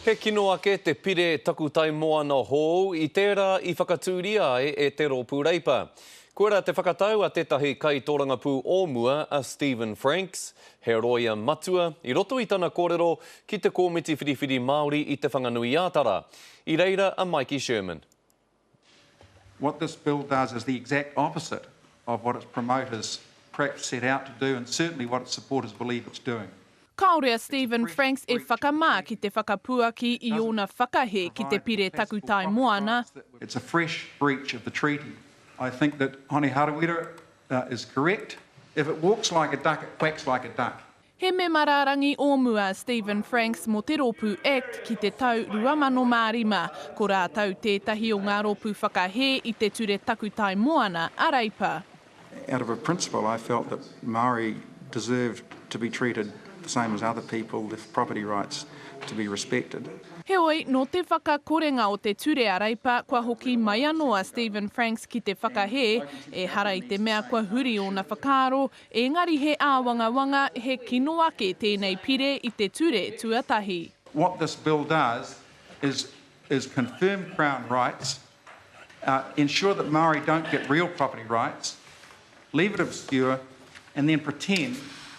He kino ake te pire takutai moana hou i tērā i whakatūria ai e te Rōpū Reipa. Koirā te whakatau a tētahi kaitōrangapū o mua a Stephen Franks, he rōia matua, i roto i tana kōrero ki te Kōmiti Whiriwhiri Māori i Te Whanganui-ā-Tara. I reira a Mikey Sherman. What this bill does is the exact opposite of what its promoters perhaps set out to do and certainly what its supporters believe it's doing. Kāore a Stephen Franks e whakamā ki te whakapuaki i ōna whakahē ki te Pire Takutai Moana. It's a fresh breach of the treaty. I think that Hone Harawira is correct. If it walks like a duck, it quacks like a duck. He mema rārangi o mua a Stephen Franks mō te rōpū act ki te tau 2005. Ko rātou tētahi o ngā rōpū whakahē i te ture takutai moana a Reipa. Out of a principle I felt that Māori deserved to be treated the same as other people, their property rights to be respected. Heoi, nō te whakakorenga o te ture a Reipa kua hoki mai anō a Stephen Franks ki te whakahē, ehara i te mea kua huri ōna whakaaro, Engari he āwangawanga, he kino ake tēnei pire i te ture tuatahi. What this bill does is is confirm Crown rights, ensure that Māori don't get real property rights, leave it obscure and then pretend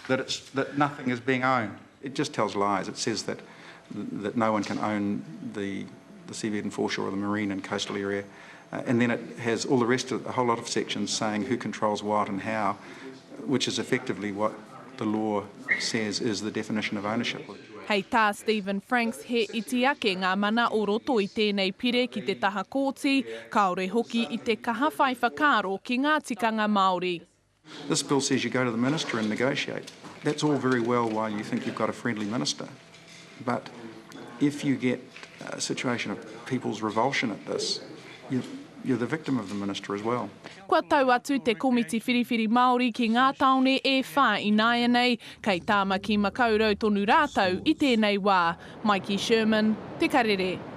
that it's that nothing is being owned. It just tells lies. It says that that no one can own the the seabed and foreshore or the marine and coastal area. And then it has all the rest of a whole lot of sections saying who controls what and how, which is effectively what the law says is the definition of ownership. Hei tā Stephen Franks he iti ake ngā mana o roto i tēnei pire ki te taha kōti, kāore hoki i te kaha whai whakaaro ki ngā tikanga Māori. This bill says you go to the minister and negotiate. That's all very well while you think you've got a friendly minister. But if you get a situation of people's revulsion at this, you, you're the victim of the minister as well. Kua tau atu te Komiti Whiriwhiri Māori ki ngā tāone e whā ināianei, kei Tāmaki Makaurau tonu rātou i tēnei wā. Mikey Sherman, Te Karere.